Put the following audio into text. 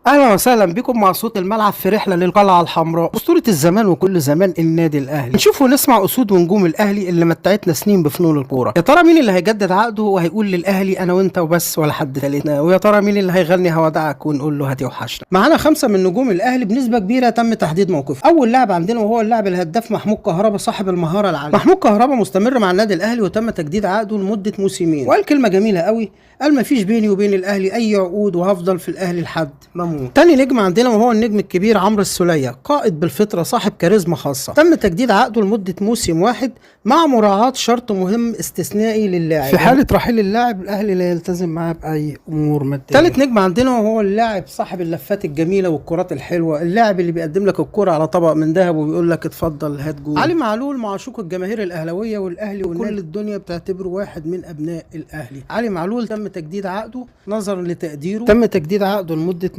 اهلا وسهلا بكم مع صوت الملعب في رحله للقلعه الحمراء، اسطورة الزمان وكل زمان النادي الاهلي. نشوف ونسمع اسود ونجوم الاهلي اللي متعتنا سنين بفنون الكورة. يا ترى مين اللي هيجدد عقده وهيقول للاهلي انا وانت وبس ولا حد ثالثنا؟ ويا ترى مين اللي هيغني هودعك ونقول له هتوحشنا؟ معانا 5 من نجوم الاهلي بنسبة كبيرة تم تحديد موقفه. اول لاعب عندنا وهو اللاعب الهداف محمود كهربا صاحب المهارة العالية. محمود كهربا مستمر مع النادي الاهلي وتم تجديد عقده لمدة موسمين، وقال كلمة جميلة قوي، قال ما فيش بيني وبين الاهلي اي عقود وهفضل في الاهلي لحد ما اموت. تاني نجم عندنا وهو النجم الكبير عمرو السولية، قائد بالفطرة صاحب كاريزما خاصة، تم تجديد عقده لمدة موسم واحد مع مراعاة شرط مهم استثنائي للاعب، في حالة رحيل اللاعب الأهلي لا يلتزم معاه بأي أمور مادية. تالت نجم عندنا وهو اللاعب صاحب اللفات الجميلة والكرات الحلوة، اللاعب اللي بيقدم لك الكرة على طبق من ذهب وبيقول لك اتفضل هات جول، علي معلول معشوق الجماهير الأهلاوية والأهلي وكل الدنيا بتعتبره واحد من أبناء الأهلي. علي معلول تم تجديد عقده نظرا لتقديره، تم تجديد عقده لمدة موسم.